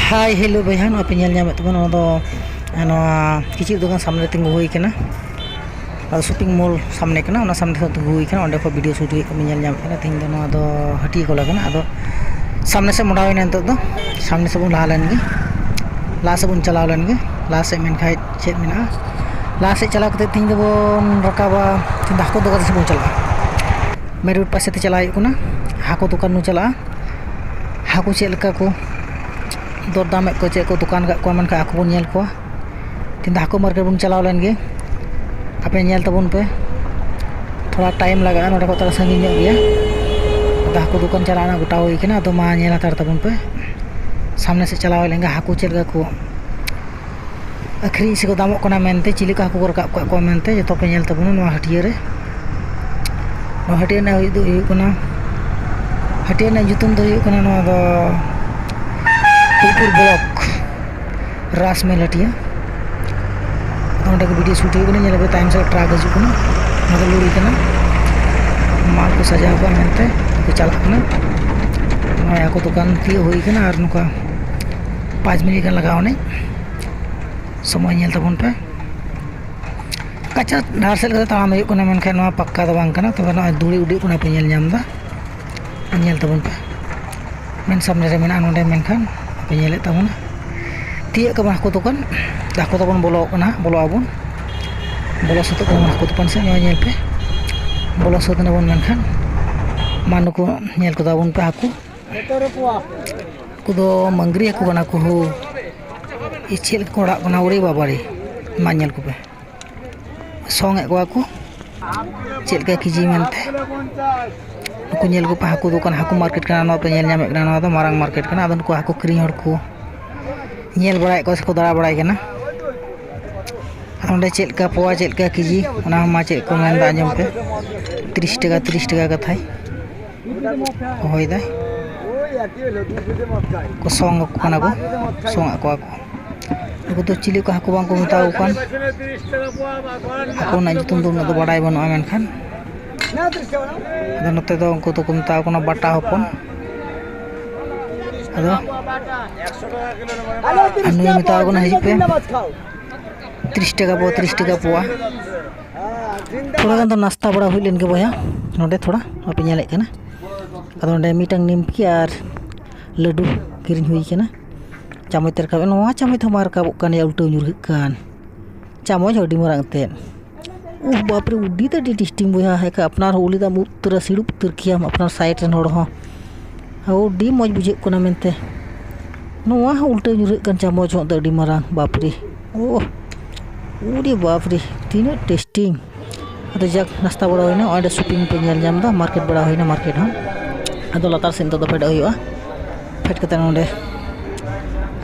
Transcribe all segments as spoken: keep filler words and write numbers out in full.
Hi hello ᱵᱚᱭᱦᱟ, ᱱᱚᱣᱟ ᱯᱮ ᱧᱮᱞ ᱧᱟᱢᱮᱫ ᱛᱟᱵᱚᱱᱟ, ᱱᱚᱣᱟ ᱫᱚ ᱱᱚᱣᱟ ᱠᱤᱪᱨᱤᱡ ᱫᱚᱠᱟᱱ ᱥᱟᱢᱱᱮ ᱨᱮ ᱛᱤᱸᱜᱩ ᱦᱩᱭ ᱠᱟᱱᱟ᱾ ᱟᱫᱚ ᱥᱚᱯᱤᱝ ᱢᱚᱞ ᱥᱟᱢᱱᱮ ᱠᱟᱱᱟ, ᱚᱱᱟ ᱥᱟᱢᱱᱮ ᱥᱮᱫ ᱛᱤᱸᱜᱩ ᱦᱩᱭ ᱠᱟᱱᱟ᱾ ᱚᱸᱰᱮ ᱠᱷᱚᱱ ᱵᱷᱤᱰᱤᱭᱳ ᱥᱩᱴ ᱦᱩᱭᱩᱜ ᱠᱟᱱᱟ, ᱧᱮᱞ ᱧᱟᱢᱮᱫ ᱠᱟᱱᱟ᱾ ᱛᱮᱦᱮᱧ ᱫᱚ ᱱᱚᱣᱟ ᱫᱚ ᱦᱟᱹᱴᱤᱭᱟᱹ ᱠᱚᱞᱟ ᱠᱟᱱᱟ᱾ ᱟᱫᱚ ᱥᱟᱢᱱᱮ ᱥᱮᱫ ᱢᱚᱰᱟᱣ ᱦᱩᱭᱱᱟ ᱱᱤᱛᱚᱜ ᱫᱚ᱾ ᱥᱟᱢᱱᱮ ᱥᱮᱫ ᱵᱚᱱ ᱞᱟᱦᱟ ᱞᱮᱱ ᱜᱮ, ᱞᱟᱦᱟ ᱥᱮᱫ ᱵᱚᱱ ᱪᱟᱞᱟᱣ ᱞᱮᱱ ᱜᱮ᱾ ᱞᱟᱦᱟ ᱥᱮᱫ ᱢᱮᱱᱠᱷᱟᱡ ᱪᱮᱫ ᱢᱮᱱᱟᱜᱼᱟ? ᱞᱟᱦᱟ ᱥᱮᱫ ᱪᱟᱞᱟᱣ ᱠᱟᱛᱮ ᱛᱮᱦᱮᱧ ᱫᱚᱵᱚᱱ ᱨᱟᱠᱟᱵᱟ, ᱛᱮᱦᱮᱧ ᱫᱚ ᱦᱟᱹᱠᱩ ᱫᱚᱠᱟᱱ ᱥᱮᱫ ᱵᱚᱱ ᱪᱟᱞᱟᱜᱼᱟ᱾ ᱢᱮᱱ ᱨᱳᱰ ᱯᱟᱥᱮ ᱛᱮ ᱪᱟᱞᱟᱣ ᱦᱩᱭᱩᱜ ᱠᱟᱱᱟ, ᱦᱟᱹᱠᱩ ᱫᱚᱠᱟᱱ ᱵᱚᱱ ᱪᱟᱞᱟᱜᱼᱟ᱾ ᱦᱟᱹᱠᱩ ᱪᱮᱫ ᱞᱮᱠᱟ ᱠᱚ ᱫᱚᱨᱫᱟᱢᱮᱫ ᱠᱚᱣᱟ, ᱪᱮᱫ ᱠᱚ ᱫᱚᱠᱟᱱ ᱟᱠᱟᱫ ᱠᱚᱣᱟ, ᱢᱮᱱᱠᱷᱟᱱ ᱦᱟᱹᱠᱩ ᱵᱚᱱ ᱧᱮᱞ ᱠᱚᱣᱟ᱾ ᱛᱮᱦᱮᱧ ᱫᱚ ᱦᱟᱹᱠᱩ ᱢᱟᱨᱠᱮᱴ ᱵᱚᱱ ᱪᱟᱞᱟᱣ ᱞᱮᱱ ᱜᱮ᱾ ᱟᱯᱮ ᱧᱮᱞ ᱛᱟᱵᱚᱱ ᱯᱮ, ᱛᱷᱚᱲᱟ ᱴᱟᱭᱤᱢ ᱞᱟᱜᱟᱜᱼᱟ, ᱱᱚᱸᱰᱮ ᱠᱷᱚᱱ ᱛᱷᱚᱲᱟ ᱥᱟᱺᱜᱤᱧ ᱧᱚᱜ ᱜᱮᱭᱟ᱾ ᱟᱫᱚ ᱦᱟᱹᱠᱩ ᱫᱚᱠᱟᱱ ᱪᱟᱞᱟᱜ ᱨᱮᱱᱟᱜ ᱜᱚᱴᱟ ᱦᱩᱭ ᱠᱟᱱᱟ᱾ ᱟᱫᱚ ᱢᱟ ᱧᱮᱞ ᱦᱟᱛᱟᱲ ᱛᱟᱵᱚᱱ ᱯᱮ, ᱥᱟᱢᱱᱮ ᱥᱮᱫ ᱪᱟᱞᱟᱣ ᱦᱩᱭ ᱞᱮᱱ ᱜᱮ, ᱦᱟᱹᱠᱩ ᱪᱮᱫ ᱞᱮᱠᱟ ᱠᱚ ᱟᱹᱠᱷᱨᱤᱧ ᱥᱮ ᱠᱚ ᱫᱟᱢᱚᱜ ᱠᱟᱱᱟ ᱢᱮᱱᱛᱮ, ᱪᱤᱞᱤ ᱠᱚ ᱦᱟᱹᱠᱩ ᱠᱚ ᱨᱟᱠᱟᱵ ᱠᱟᱜ ᱠᱚᱣᱟ ᱢᱮᱱᱛᱮ, ᱡᱚᱛᱚ ᱯᱮ ᱧᱮᱞ ᱛᱟᱵᱚᱱᱟ ᱱᱚᱣᱟ ᱦᱟᱹᱴᱭᱟᱹ ᱨᱮ᱾ ᱱᱚᱣᱟ ᱦᱟᱹᱴᱭᱟᱹ ᱨᱮᱱᱟᱜ ᱦᱩᱭᱩᱜ ᱫᱚ ᱦᱩᱭᱩᱜ ᱠᱟᱱᱟ, ᱦᱟᱹᱴᱭᱟᱹ ᱨᱮᱱᱟᱜ ᱧᱩᱛᱩᱢ ᱫᱚ ᱦᱩᱭᱩᱜ ᱠᱟᱱᱟ ᱱᱚᱣᱟ ᱫᱚ ᱦᱤᱡᱯᱩᱨ ᱵᱞᱚᱠ ᱨᱟᱥ ᱢᱮᱞ ᱦᱟᱹᱴᱭᱟᱹ᱾ ᱟᱫᱚ ᱚᱸᱰᱮ ᱜᱮ ᱵᱷᱤᱰᱤᱭᱳ ᱥᱩᱴ ᱦᱩᱭᱩᱜ ᱠᱟᱱᱟ᱾ ᱧᱮᱞ ᱯᱮ, ᱛᱟᱭᱚᱢ ᱥᱮᱫ ᱴᱨᱟᱠ ᱦᱤᱡᱩᱜ ᱠᱟᱱᱟ, ᱚᱱᱟ ᱫᱚ ᱞᱚᱨᱤ ᱠᱟᱱᱟ᱾ ᱢᱟᱞ ᱠᱚ ᱥᱟᱡᱟᱣ ᱠᱟᱜᱼᱟ ᱢᱮᱱᱛᱮ ᱠᱚ ᱪᱟᱞᱟᱜ ᱠᱟᱱᱟ᱾ ᱱᱚᱜᱼᱚᱭ ᱦᱟᱹᱠᱩ ᱫᱚᱠᱟᱱ ᱛᱤᱭᱳᱜ ᱦᱩᱭ ᱠᱟᱱᱟ, ᱟᱨ ᱱᱚᱝᱠᱟ ᱯᱟᱸᱪ ᱢᱤᱱᱤᱴ ᱜᱟᱱ ᱞᱟᱜᱟᱣ ᱟᱹᱱᱤᱡ᱾ ᱥᱚᱢᱚᱭ ᱧᱮᱞ ᱛᱟᱵᱚᱱ ᱯᱮ᱾ ᱠᱟᱪᱟ ᱰᱟᱦᱟᱨ ᱥᱮᱫ ᱞᱮᱠᱟᱛᱮ ᱛᱟᱲᱟᱢ ᱦᱩᱭᱩᱜ ᱠᱟᱱᱟ, ᱢᱮᱱᱠᱷᱟᱱ ᱱᱚᱣᱟ ᱯᱟᱠᱠᱟ ᱫᱚ ᱵᱟᱝ ᱠᱟᱱᱟ᱾ ᱛᱚᱵᱮ ᱱᱚᱜᱼᱚᱭ ᱫᱷᱩᱲᱤ ᱩᱰᱩᱠ ᱠᱟᱱᱟ, ᱯᱮ ᱧᱮᱞ ᱧᱟᱢ ᱮᱫᱟ᱾ ᱧᱮᱞ ᱛᱟᱵᱚᱱ ᱯᱮ, ᱢᱮᱱ ᱥᱟᱢᱱᱮ ᱨᱮ ᱢᱮᱱᱟᱜᱼᱟ ᱱᱚᱰᱮ, ᱢᱮᱱᱠᱷᱟᱱ ᱵᱟᱯᱮ ᱧᱮᱞᱮᱫ ᱛᱟᱵᱚᱱᱟ᱾ ᱛᱤᱭᱟᱹᱜ ᱠᱟᱵᱚᱱ ᱦᱟᱹᱠᱩ ᱫᱚᱠᱟᱱ, ᱦᱟᱹᱠᱩ ᱫᱚᱠᱟᱱ ᱵᱚᱞᱚ ᱠᱟᱱᱟ, ᱵᱚᱞᱚᱜ ᱟᱵᱚᱱ᱾ ᱵᱚᱞᱚ ᱥᱟᱹᱛᱚᱜ ᱠᱟᱱᱟ ᱵᱚᱱ ᱦᱟᱹᱠᱩ ᱫᱚᱠᱟᱱ ᱥᱮᱫ᱾ ᱱᱚᱜᱼᱚᱭ ᱧᱮᱞ ᱯᱮ, ᱵᱚᱞᱚ ᱥᱟᱹᱛ ᱮᱱᱟᱵᱚᱱ, ᱢᱮᱱᱠᱷᱟᱱ ᱢᱟ ᱱᱩᱠᱩ ᱧᱮᱞ ᱠᱚ ᱛᱟᱵᱚᱱ ᱯᱮ ᱦᱟᱹᱠᱩ᱾ ᱩᱱᱠᱩ ᱫᱚ ᱢᱟᱹᱜᱽᱨᱤ ᱦᱟᱹᱠᱩ ᱠᱟᱱᱟ ᱠᱚ ᱦᱳ᱾ ᱪᱮᱫ ᱞᱮᱠᱟ ᱠᱚ ᱨᱟᱜ ᱠᱟᱱᱟ, ᱚᱨᱮ ᱵᱟᱵᱟ ᱨᱮ! ᱢᱟ ᱧᱮᱞ ᱠᱚᱯᱮ, ᱥᱚᱝ ᱮᱫ ᱠᱚᱣᱟ ᱠᱚ ᱪᱮᱫ ᱞᱮᱠᱟ ᱠᱮᱡᱤ ᱢᱮᱱᱛᱮ᱾ ᱱᱩᱠᱩ ᱧᱮᱞ ᱠᱚᱯᱮ, ᱦᱟᱹᱠᱩ ᱫᱚᱠᱟᱱ, ᱦᱟᱹᱠᱩ ᱢᱟᱨᱠᱮᱴ ᱠᱟᱱᱟ, ᱱᱚᱣᱟ ᱯᱮ ᱧᱮᱞ ᱧᱟᱢᱮᱫ ᱠᱟᱱᱟ, ᱱᱚᱣᱟ ᱫᱚ ᱢᱟᱨᱟᱝ ᱢᱟᱨᱠᱮᱴ ᱠᱟᱱᱟ᱾ ᱟᱫᱚ ᱱᱩᱠᱩ ᱦᱟᱹᱠᱩ ᱠᱤᱨᱤᱧ ᱦᱚᱲ ᱠᱚ ᱧᱮᱞ ᱵᱟᱲᱟᱭᱮᱫ ᱠᱚᱣᱟ ᱥᱮᱠᱚ ᱫᱟᱬᱟ ᱵᱟᱲᱟᱭ ᱠᱟᱱᱟ᱾ ᱟᱨ ᱚᱸᱰᱮ ᱪᱮᱫ ᱞᱮᱠᱟ ᱯᱚᱣᱟ, ᱪᱮᱫ ᱞᱮᱠᱟ ᱠᱮᱡᱤ, ᱚᱱᱟ ᱦᱚᱸ ᱢᱟ ᱪᱮᱫ ᱠᱚ ᱢᱮᱱᱫᱟ, ᱟᱸᱡᱚᱢ ᱯᱮ᱾ ᱛᱤᱨᱤᱥ ᱴᱟᱠᱟ, ᱛᱤᱨᱤᱥ ᱴᱟᱠᱟ ᱠᱟᱛᱷᱟᱭ᱾ ᱦᱚᱦᱚᱭᱮᱫᱟᱭ᱾ ᱠᱚ ᱥᱚᱝ ᱟᱠᱚ ᱠᱟᱱᱟ ᱠᱚ, ᱥᱚᱝ ᱟᱠᱚ ᱠᱚᱣᱟ ᱠᱚ᱾ ᱱᱩᱠᱩ ᱫᱚ ᱪᱤᱞᱤ ᱠᱚ ᱦᱟᱹᱠᱩ ᱵᱟᱝ ᱠᱚ ᱢᱮᱛᱟ ᱠᱚ ᱠᱟᱱ᱾ ᱦᱟᱹᱠᱩ ᱨᱮᱱᱟᱜ ᱧᱩᱛᱩᱢ ᱫᱚ ᱩᱱᱟᱹᱜ ᱫᱚ ᱵᱟᱰᱟᱭ ᱵᱟᱹᱱᱩᱜᱼᱟ, ᱢᱮᱱᱠᱷᱟᱱ ᱟᱫᱚ ᱱᱚᱛᱮ ᱫᱚ ᱩᱱᱠᱩ ᱫᱚᱠᱚ ᱢᱮᱛᱟ ᱠᱚ ᱠᱟᱱᱟ ᱵᱟᱴᱟ ᱦᱚᱯᱚᱱ᱾ ᱟᱫᱚ ᱟᱨ ᱱᱩᱭ ᱢᱮᱛᱟᱣ ᱠᱟᱱᱟ, "ᱦᱤᱡᱩᱜ ᱯᱮ, ᱛᱤᱨᱤᱥ ᱴᱟᱠᱟ ᱯᱚᱣᱟ, ᱛᱤᱨᱤᱥ ᱴᱟᱠᱟ ᱯᱚᱣᱟ᱾" ᱛᱷᱚᱲᱟ ᱜᱟᱱ ᱫᱚ ᱱᱟᱥᱛᱟ ᱵᱟᱲᱟ ᱦᱩᱭ ᱞᱮᱱ ᱜᱮ ᱵᱚᱭᱦᱟ, ᱱᱚᱰᱮ ᱛᱷᱚᱲᱟ ᱵᱟᱯᱮ ᱧᱮᱞᱮᱫ ᱠᱟᱱᱟ᱾ ᱟᱫᱚ ᱱᱚᱰᱮ ᱢᱤᱫᱴᱟᱝ ᱱᱤᱢᱠᱤ ᱟᱨ ᱞᱟᱹᱰᱩ ᱠᱤᱨᱤᱧ ᱦᱩᱭ ᱠᱟᱱᱟ᱾ ᱪᱟᱢᱚᱪ ᱛᱮ ᱨᱟᱠᱟᱵ, ᱱᱚᱣᱟ ᱪᱟᱢᱚᱪ ᱛᱮᱦᱚᱸ ᱵᱟᱝ ᱨᱟᱠᱟᱵᱚᱜ ᱠᱟᱱ, ᱩᱞᱴᱟᱹᱣ ᱧᱩᱨᱦᱟᱹᱜ ᱠᱟᱱ᱾ ᱪᱟᱢᱚᱪ ᱟᱹᱰᱤ ᱢᱟᱨᱟᱝ ᱮᱱᱛᱮᱫ᱾ ᱩᱦ, ᱵᱟᱯᱨᱮ, ᱩᱰᱤ ᱫᱚ ᱟᱹᱰᱤ ᱴᱮᱥᱴᱤᱧ ᱵᱚᱭᱦᱟ᱾ ᱦᱮᱸ, ᱟᱯᱱᱟᱨ ᱦᱚᱸ ᱩᱞᱤ ᱫᱟᱢ ᱩᱛᱟᱹᱨᱟ, ᱥᱤᱲᱩᱵ ᱩᱛᱟᱹᱨ ᱠᱮᱭᱟᱢ ᱟᱯᱱᱟᱨ ᱥᱟᱭᱤᱰ ᱨᱮᱱ ᱦᱚᱲ ᱦᱚᱸ᱾ ᱟᱹᱰᱤ ᱢᱚᱡᱽ ᱵᱩᱡᱷᱟᱹᱜ ᱠᱟᱱᱟ ᱢᱮᱱᱛᱮ᱾ ᱱᱚᱣᱟ ᱦᱚᱸ ᱩᱞᱴᱟᱹ ᱧᱩᱨᱦᱟᱹᱜ ᱠᱟᱱ ᱪᱟᱢᱚᱪ ᱦᱚᱸ ᱫᱚ ᱟᱹᱰᱤ ᱢᱟᱨᱟᱝ, ᱵᱟᱯᱨᱮ᱾ ᱳᱦ, ᱩᱰᱤ ᱵᱟᱯᱨᱮ, ᱛᱤᱱᱟᱹᱜ ᱴᱮᱥᱴᱤᱝ᱾ ᱟᱫᱚ ᱡᱟᱠ, ᱱᱟᱥᱛᱟ ᱵᱟᱲᱟ ᱦᱩᱭᱱᱟ, ᱚᱸᱰᱮ ᱥᱚᱯᱤᱝ ᱯᱮ ᱧᱮᱞ ᱧᱟᱢ ᱮᱫᱟ, ᱢᱟᱨᱠᱮᱴ ᱵᱟᱲᱟ ᱦᱩᱭᱱᱟ, ᱢᱟᱨᱠᱮᱴ ᱦᱚᱸ᱾ ᱟᱫᱚ ᱞᱟᱛᱟᱨ ᱥᱮᱫ ᱱᱤᱛᱚᱜ ᱫᱚ ᱯᱷᱮᱰᱚᱜ ᱦᱩᱭᱩᱜᱼᱟ᱾ ᱯᱷᱮᱰ ᱠᱟᱛᱮ ᱱᱚᱰᱮ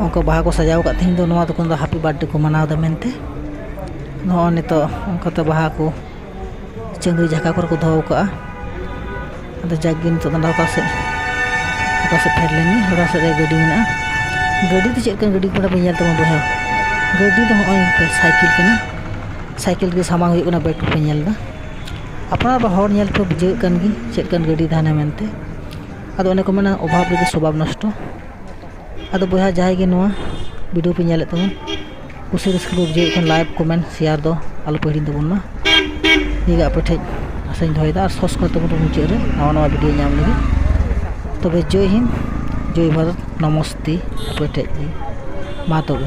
ᱚᱱᱠᱟ ᱵᱟᱦᱟ ᱠᱚ ᱥᱟᱡᱟᱣ ᱟᱠᱟᱫ, ᱛᱮᱦᱮᱧ ᱫᱚ ᱱᱚᱣᱟ ᱫᱚᱠᱟᱱ ᱫᱚ ᱦᱮᱯᱤ ᱵᱟᱨᱛᱷᱰᱮ ᱠᱚ ᱢᱟᱱᱟᱣ ᱮᱫᱟ ᱢᱮᱱᱛᱮ᱾ ᱱᱚᱜᱼᱚᱭ ᱱᱤᱛᱚᱜ ᱚᱱᱠᱟᱛᱮ ᱵᱟᱦᱟ ᱠᱚ ᱪᱟᱹᱝᱜᱽᱨᱤ ᱡᱷᱟᱠᱟ ᱠᱚᱨᱮ ᱠᱚ ᱫᱚᱦᱚ ᱠᱟᱜᱼᱟ᱾ ᱟᱫᱚ ᱡᱟᱠ ᱜᱮ ᱱᱤᱛᱚᱜ ᱫᱚ ᱞᱟᱛᱟᱨ ᱥᱮᱫ, ᱞᱟᱛᱟᱨ ᱥᱮᱫ ᱯᱷᱮᱰ ᱞᱮᱱ ᱜᱮ, ᱞᱟᱛᱟᱨ ᱥᱮᱫ ᱨᱮ ᱜᱟᱹᱰᱤ ᱢᱮᱱᱟᱜᱼᱟ᱾ ᱜᱟᱹᱰᱤ ᱫᱚ ᱪᱮᱫ ᱞᱮᱠᱟᱱ ᱜᱟᱹᱰᱤ ᱠᱟᱱᱟ ᱯᱮ ᱧᱮᱞ ᱛᱟᱵᱚᱱ ᱵᱚᱭᱦᱟ᱾ ᱜᱟᱹᱰᱤ ᱫᱚ ᱱᱚᱜᱼᱚᱭ ᱥᱟᱭᱠᱮᱞ ᱠᱟᱱᱟ, ᱥᱟᱭᱠᱮᱞ ᱜᱮ ᱥᱟᱢᱟᱝ ᱦᱩᱭᱩᱜ ᱠᱟᱱᱟ, ᱵᱮᱴ ᱯᱮ ᱧᱮᱞ ᱮᱫᱟ᱾ ᱟᱯᱱᱟᱨ ᱵᱟ ᱦᱚᱲ ᱧᱮᱞ ᱯᱮ ᱵᱩᱡᱷᱟᱹᱣᱮᱫ ᱠᱟᱱ ᱜᱮ ᱪᱮᱫ ᱞᱮᱠᱟᱱ ᱜᱟᱹᱰᱤ ᱛᱟᱦᱮᱱᱟ ᱢᱮᱱᱛᱮ᱾ ᱟᱫᱚ ᱚᱱᱮ ᱠᱚ ᱢᱮᱱᱟ, ᱚᱵᱷᱟᱵᱽ ᱨᱮᱜᱮ ᱥᱚᱵᱷᱟᱵᱽ ᱱᱚᱥᱴᱚ᱾ ᱟᱫᱚ ᱵᱚᱭᱦᱟ, ᱡᱟᱦᱟᱸᱭ ᱜᱮ ᱱᱚᱣᱟ ᱵᱷᱤᱰᱤᱭᱳ ᱯᱮ ᱧᱮᱞᱮᱫ ᱛᱟᱵᱚᱱ, ᱠᱩᱥᱤ ᱨᱟᱹᱥᱠᱟᱹ ᱠᱚ ᱵᱩᱡᱷᱟᱹᱣᱮᱫ ᱠᱷᱟᱱ, ᱞᱟᱭᱤᱠ, ᱠᱚᱢᱮᱱᱴ, ᱥᱮᱭᱟᱨ ᱫᱚ ᱟᱞᱚ ᱯᱮ ᱦᱤᱲᱤᱧ ᱛᱟᱵᱚᱱ ᱢᱟ᱾ ᱱᱤᱭᱟᱹ ᱜᱮ ᱟᱯᱮ ᱴᱷᱮᱱ ᱟᱥᱟᱧ ᱫᱚᱦᱚᱭᱮᱫᱟ ᱟᱨ ᱥᱟᱵᱥᱠᱨᱟᱭᱤᱵ ᱛᱟᱵᱚᱱ ᱯᱮ ᱢᱩᱪᱟᱹᱫ ᱨᱮ ᱱᱟᱣᱟ ᱱᱟᱣᱟ ᱵᱷᱤᱰᱤᱭᱳ ᱧᱟᱢ ᱞᱟᱹᱜᱤᱫ᱾ ᱛᱚᱵᱮ ᱡᱚᱭ ᱦᱤᱱᱫ, ᱡᱚᱭ ᱵᱷᱟᱨᱚᱛ, ᱱᱚᱢᱚᱥᱛᱮ ᱟᱯᱮ ᱴᱷᱮᱱ ᱜᱮ᱾ ᱢᱟ ᱛᱚᱵᱮ᱾